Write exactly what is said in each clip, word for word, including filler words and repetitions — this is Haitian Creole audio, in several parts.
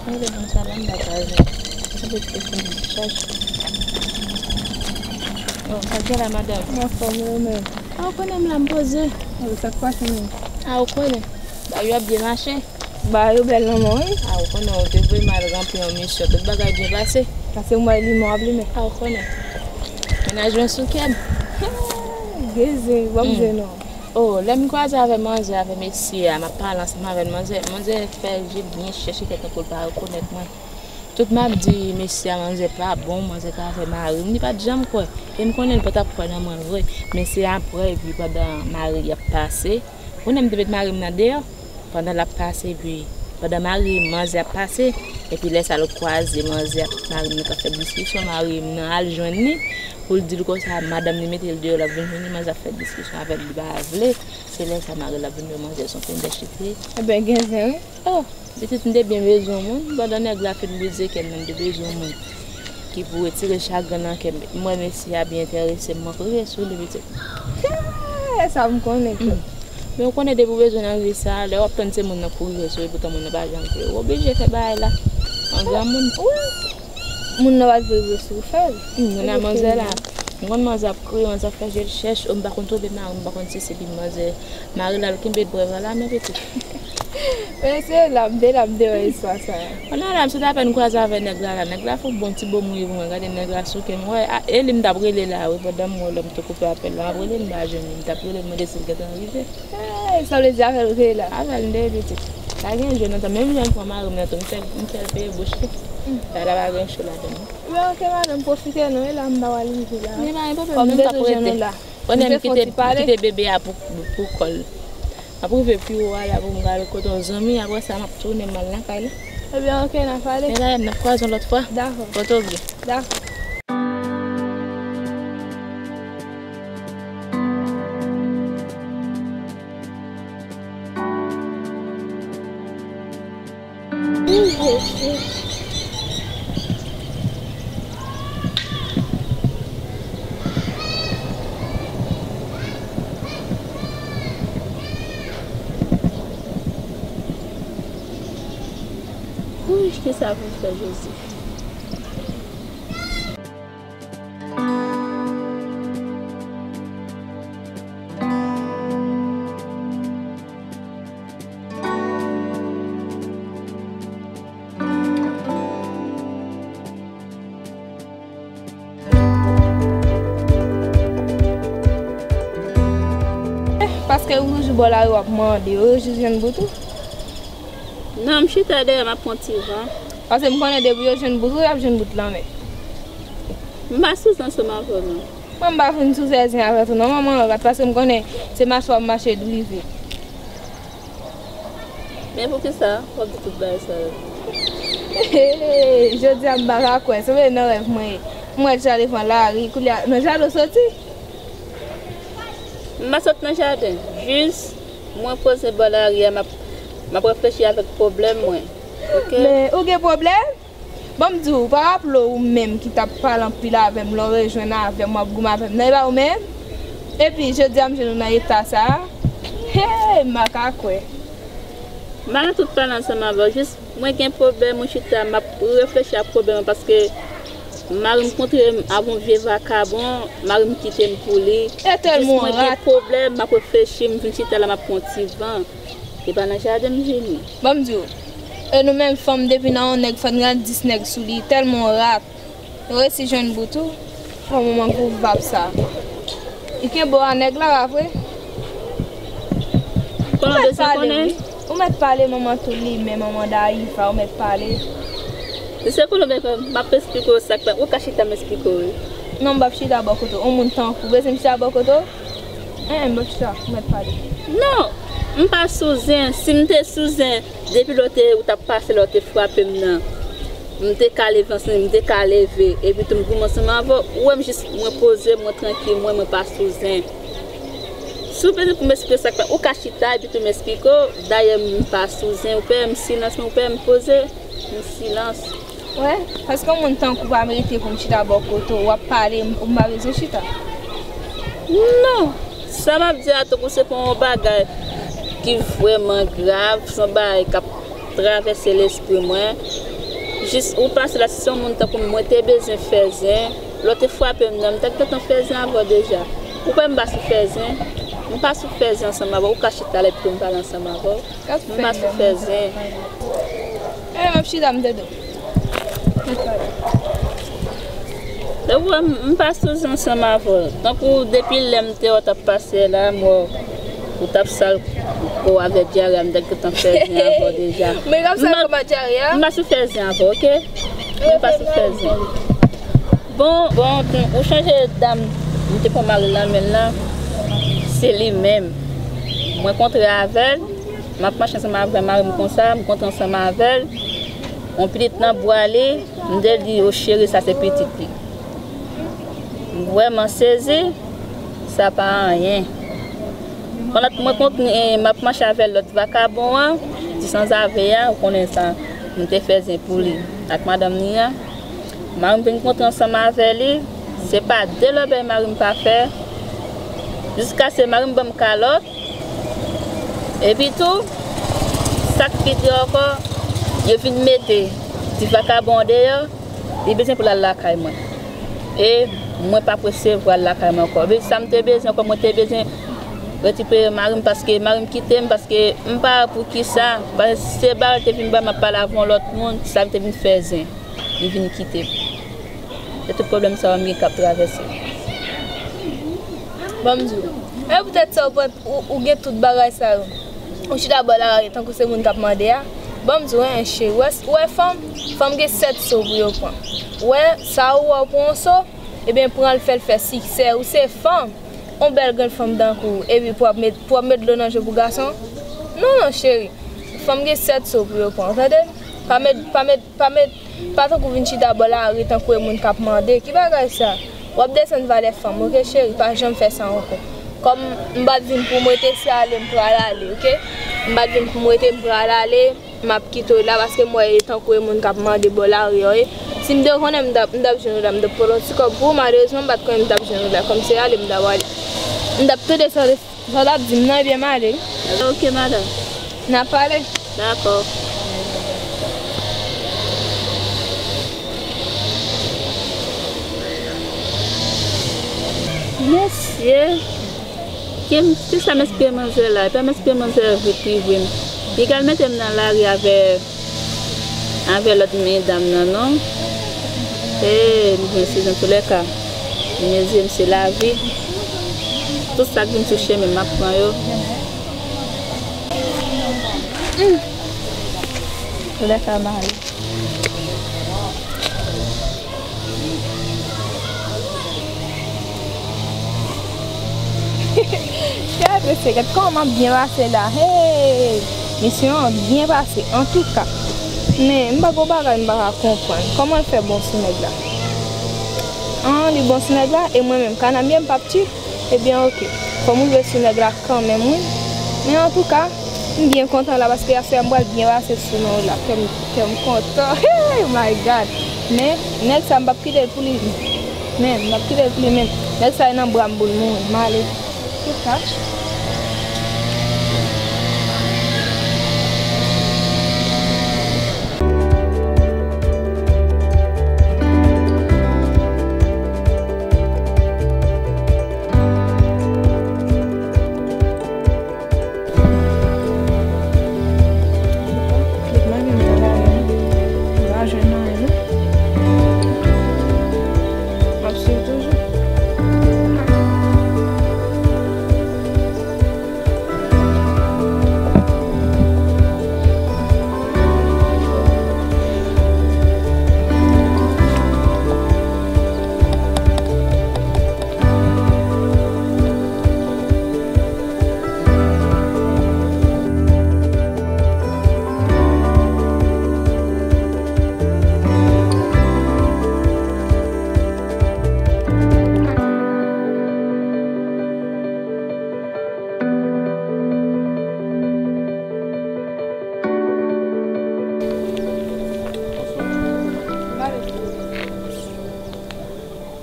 Mwen te konn sa la, m pa ka jwenn. Sa vle di ke fè m chèch. Oh, sa k gen la, madanm? Mwen anfòm, wi, men. A, ou konnen m la, m poze. Oh, sa k pase, men? A, ou konnen. Bagay yo ap byen mache. Bagay yo bèl nan men w, wi. A, ou konnen, ou te voye m al ranpli yon misyon. Tout bagay byen pase. Pase mwen li mwen ap limen. A, ou konnen. Mennaj mwen sou kè m. Geze, ban m zen non. Oh, lè m kwaze avè manzè, avè mesye a, m ap pale ansanm avè l, manzè, manzè fè je l byen chèche fè tankou l pa rekonèt mwen. Tout m ap di mesye a, manzè pa bon, manzè ka fè mari m, li pa t janm kwè. E m konnen l pa t ap kwè nan mwen vre. Men se apre, epi pandan mari ap pase, ou konnen m te met mari m nan deyò. Pandan l ap pase, epi pandan mari manzè ap pase, epi lè sa l kwaze manzè ak mari m nan k ap fè diskisyon, mari m nan al jwenn li pou l di l konsa madanm li mete l deyò, l ap vin jwenn li, manzè ap fè diskisyon avè l, li pa vle. Se lè sa mari l ap vin wè manzè se yon ponyèt chifre. Ebyen, gen zen, wi. Oh, pitit, m te byen bezwen yon moun. Pandan nèg la fin brize kè m nan, m te bezwen yon moun ki pou retire chagren nan kè m. M wè mesye a byen enterese m, mwen kouri sou li, pitit. Kè, sa m konnen, kè. Men ou konnen depi w bezwen nan vi sa, lè w ap tann se moun nan kouri sou li, poutan moun nan pa janm vle. Ou oblije fè bagay la. An granmoun. Wi. Moun nan pa t vle sou fè l. Hmm, moun nan manzè la. M konn manzè ap kriye, manzè ap fè je l chèch, o m pa konn twonpe mari m, m pa konn si se li manzè. Mari l al kenbe l prè pa la, men pitit. Men se la, m te la, m te wè istwa sa. Pandan la, m sot apèn kwaze avè nèg la la. Nèg la fè yon bon ti bo mouri pou mwen. Gade nèg la sou kè m. Wè, a, e li m t ap rele la, wi, pandan m wè lè m te koupe apèl la. M ap rele l, m pa jwenn li. M t ap rele l, mande si l gentan rive. Ey, sa vle di avè l ou te ye la? Avè l m te ye, pitit. Pa gen je nan tan. Menm jan m pran mari m nan tou, m fè, m fè l peye bouch li. Bagay la pa gen cho ladan l. Ebyen, oke, madanm, pwofite non, e la m ba w al rive la. Gen pa gen pwoblèm, non, m t ap rete. Konnen m kite, m kite bebe a pou, pou kò l. M ap rive pi wo a la pou m al kote yon zanmi, apre sa m ap tounen m al lakay la. Ebyen, oke, n a pale. Men la, n ap kwaze yon lòt fwa. Dakò. Kote w ye? Dakò. Ui, kisa pou m fè, Jezi? Paske ou toujou bò lari w ap mande, ou jis jwenn bout ou? Non, m chita dèyè, m ap pran ti van. Paske m konnen depi yo jwenn bout ou, y ap jwenn bout lanmè. M pa sou zen ansanm avè w, non. Mwen, m pa vin sou zen avè w, non, manman rat, paske m konnen se mache w ap mache drive. Men poukisa w ap di tout bagay sa yo? Jodi a, m pa ka kwè, sanble nan rèv mwen ye. M wè l chita devan lari, kounye a, nan jaden w soti? M pa sot nan jaden. Jis, mwen poze bò lari a, m ap, m ap reflechi avèk pwoblèm mwen. Oke? Men, ou gen pwoblèm? Ban m di w, pa raple w ou menm ki t ap pale anpil avè m, lè w rejwenn avè m, w ap goumen avè m nan, e pa ou menm? Epi, jodi a, m jwenn ou nan eta sa a. Hey, m pa ka kwè. M pa nan tout pale ansanm avè w, jis mwen gen pwoblèm, mwen chita, m ap reflechi ak pwoblèm mwen, paske mari m kontre m avè yon vye vakabon, mari m kite m pou li. Jis mwen gen pwoblèm, m ap reflechi, m vin chita la, m ap pran ti van. E pa nan jaden m vini. Ban m di w, e nou menm fanm, depi nan yon nèg, fò n gen dis nèg sou li, tèlman w rat. Ou resi jwenn bout ou, fò manman gwo vab sa. Li kenbe w a nèg la, pa vre? Ou mèt pale, wi. Ou mèt pale, manman tou li, men manman Dayifa, ou mèt pale. Mesye Kolonbyen, m ap esplike w sa k pa, ou ka chita m esplike w, wi. Non, m p ap chita bò kote w. Yon moun tankou w bezwen m chita bò kote w? Hein, m p ap chita, ou mèt pale. Non, m pa sou zen. Si m te sou zen, depi lè w te, ou t ap pase, lè w te frape m nan, m te ka leve ansanm, m te ka leve, epi tou m goumen ansanm avè w. Ou wè m jis, mwen poze, mwen trankil, mwen, mwen pa sou zen. Si w bezwen pou m esplike w sa k pa, ou ka chita, epi tou m esplike w. Dayè, m pa sou zen, ou pè, m silans, mwen, ou pè, m poze, m silans. Wè, paske yon moun tankou w pa merite pou m chita bò kote w, w ap pale, m, m pa bezwen chita. Non, sa m ap di a tankou se pa yon bagay ki vrèman grav, se yon bagay k ap travèse lespri mwen. Jis ou pase la, si se yon moun tankou m, mwen te bezwen fè zen, lè w te frape m nan, m t ap gentan fè zen avè w deja. Ou kwè m pa sou fè zen? M pa sou fè zen ansanm avè w, ou ka chita la epi tou m pale ansanm avè w. M pa sou fè zen. E, m ap chita, m tande w. Donk, ou wè, m, m pa sou zen ansanm avè w. Tankou depi lè m te wè w t ap pase la, m wè w t ap sal kò w avè dyare a, m t gentan fè zen avè w deja. Mwen k ap sal kò m ak dyare a? M pa sou fè zen avè w, oke? M pa sou fè zen. Bon, bon, ou chonje dam m te pran mari l nan men l lan? Se li menm. Mwen kontre avè l, m ap mache ansanm avè mari m konsa, m kontre ansanm avè l. Yon pitit nan bra li, m te di, o cheri, sa se pitit li. M vrèman sezi, sa pa anyen. Pandan mwen kontre, m ap mache avè lòt vakabon an, ti sanzave a, ou konnen sa, m te fè zen pou li ak madanm li an. Mari m vin kontre ansanm avè li, se pa de lòbèy mari m pa fè, jiskaske mari m ban m kalòt, epi tou, sa k pi di ankò, yo vin mete ti vakabon an deyò, li bezwen pou l al lakay mwen. E mwen p ap resevwa l lakay mwen ankò. Epi sa m te bezwen ankò, mwen te bezwen rekipere mari m, paske mari m kite m, paske m pa wè poukisa, paske se bagay te vin ba m ap pale avè yon lòt moun, sa m te vin fè zen, li vin kite m. Se tout pwoblèm sa yo m gen k ap travèse. Ban m di w. E poutèt sa, ou pran, ou, ou gen tout bagay sa yo. Ou chita bò lari tankou se moun k ap mande a. Ban m di w, en, cheri, ou wè, ou wè fanm, fanm gen sèt so pou yo pran. Ou wè, sa ou wè ou pran yon so, ebyen, pran l, fè l fè siksè. Ou se fanm, yon bèl grenn fanm tankou w, epi pou w ap met, pou w ap met dlo nan je pou gason? Non, non, cheri. Fanm gen sèt so pou yo pran, w tande? Pa met, pa met, pa met, pa tankou vin chita bò lari tankou e moun k ap mande. Ki bagay sa? W ap desann valè fanm, oke, cheri? Pa janm fè sa ankò. Kòm m pa t vin pou m rete, se ale m pral ale, oke? M pa t vin pou m rete, m pral ale. M ap kite w la paske m wè e tankou e moun k ap mande bò lari a, wi. Si m te konnen, m t ap, m t ap jwenn ou la, m t ap pote yon ti kòb pou ou. Malerezman, m pa t konnen m t ap jwenn ou la. Kòm se ale m t ap ale, m t ap tande sa w te, sa w t ap di m nan, ebyen m ale, wi. Ok, madanm. N ap pale. Dakò. Mesye. Ke m, se sa m espere manzè la, epi m espere manzè vit rive m. Li pral mete m nan lari avè, avè lòt medam nan, non. E, m gen siz antoulèka. M mezi m se lavi. Tout sa k vin sou chemen m, m ap pran yo. Antoulèka, m ale. Gade, se gade kòman m ap byen pase la. Hey! Misyon an byen pase, antouka. Men, m pa gon bagay m pa ka konprann. Kòman l fè bon sou nèg la? An, li bon sou nèg la, e mwen menm, kanamye m p ap tchip? Ebyen, oke. Fò m rive sou nèg la kanmenm, wi. Men antouka, m byen kontan la, paske aswè a m pral byen pase sou nou la. Kè m, kè m kontan. Hey, my God! Men, nèg sa, m p ap kite l pou li. Men, m p ap kite l pou li, men. Nèg sa, e nan bra m pou l mouri. M ale. Tout sa.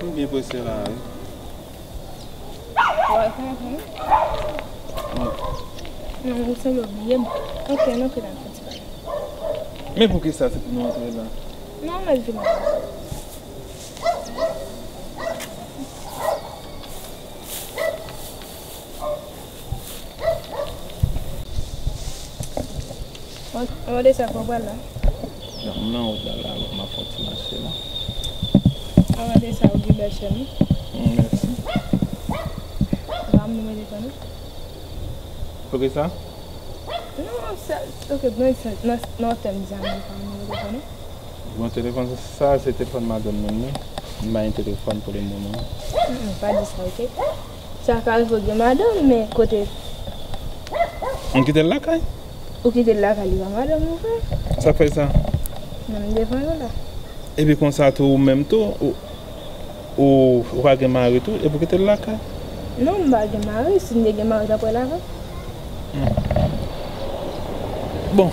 M byen prese la, wi. Wè, mhm. Non, ou sanble bliye m. Ok, n antre la, n fè ti bagay. Men poukisa se pou nou antre la? Non, mèt vin. Anvan de sa, fò w pral la. Non, m nan wout la, la, m ap fè yon ti mache la. Anvan de sa, ou gen bèl chèn, wi. Mm, mèsi. Ba m nimewo telefòn ou. Poukisa? Non, sa, ok, nan, nan, nan tèm zanmi, pa nimewo telefòn ou. Bon, telefòn sa, se telefòn madanm mwen, non. M pa gen telefòn pou le moman. Mm, mm, pa di sa, ok? Sa ka rive w gen madanm, men kote. M kite l lakay. Ou kite l lakay, li pa madanm ou, frè? Sa k fè sa? Men m devan yo la. Epi konsa tou, ou menm tou, ou, ou, ou pa gen mari tou, epi w kite l lakay? Non, m pa gen mari, si m te gen mari, w t ap pral avè m. Hmm. Bon,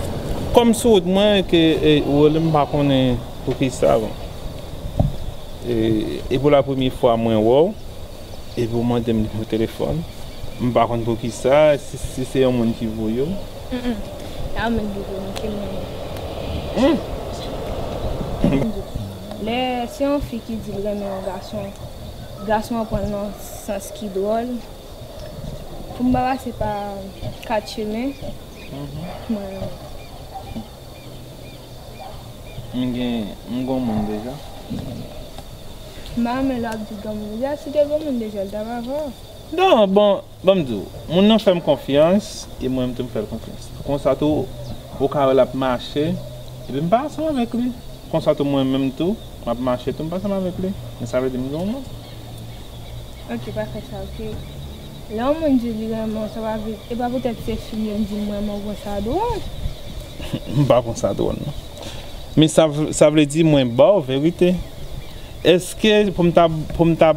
kòm sou wout mwen, ke, e, ou rele m, m pa konnen poukisa, bon. E, e pou la premye fwa mwen wè w, epi w mande m nimewo telefòn. M pa konn poukisa, si, si se yon moun ki voye w. Mm, mm. Se pa mwen ki voye w, non, se mwen menm. Hmm. Lè se yon fi ki di l renmen yon gason, gason an pran l nan sans ki dwòl. Pou m pa pase pa kat chemen, mhm, mwen renmen. M gen, m gen yon moun deja. M pa renmen lè w ap di granmoun deja. Si te granmoun deja, l t ap avè w. Non, bon, ban m di w, moun nan fè m konfyans, e mwen menm tou m fè l konfyans. Konsa tou, ou ka wè l ap mache, epi m pa ansanm avèk li. Konsa tou, mwen menm tou, m ap mache tou, m pa ansanm avèk li. Men sa vle di m gen yon moun. Ok, pa fè sa, ok? Lè yon moun di li renmen w, sa pa vle, e pa poutèt se fi m yo m di m renmen w pran sa dwòl. M pa pran sa dwòl, non. Men sa, v- sa vle di mwen ba w verite. Èske pou m ta, pou m ta,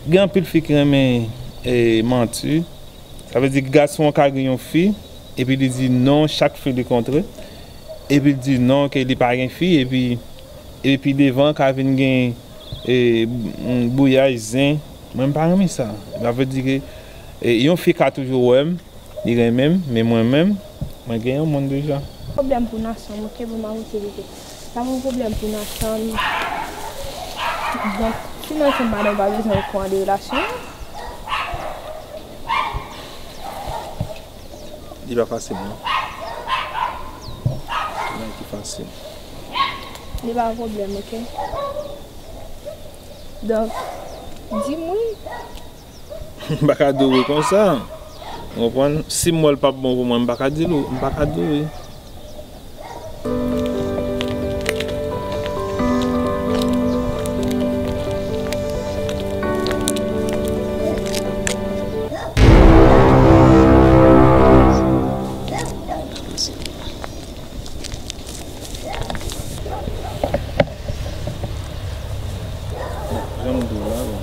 gen anpil fi ki renmen, e, manti. Sa vle di gason an ka gen yon fi, epi li di non chak fi li kontre, epi li di non ke li pa gen fi, epi, epi devan ka vin gen, e, bouyay, zen. Mwen m pa renmen sa. Sa vle di ke, e, yon fi ka toujou wè m, li renmen m, men mwen menm, mwen gen yon moun deja. Pwoblèm pou n ansanm, ok, pou m ap itilize. Pa gen pwoblèm pou n ansanm. Donk, si n ansanm, madanm pa bezwen okouran de relasyon an. Li pa fasil, non. Li pa fasil. Li pa yon pwoblèm, ok? Donk, di m wi. M pa ka di w wi konsa. Ou konprann? Si m wè l p ap bon pou mwen, m pa ka di l wi. M pa ka di w wi. Jan m di w la, bon.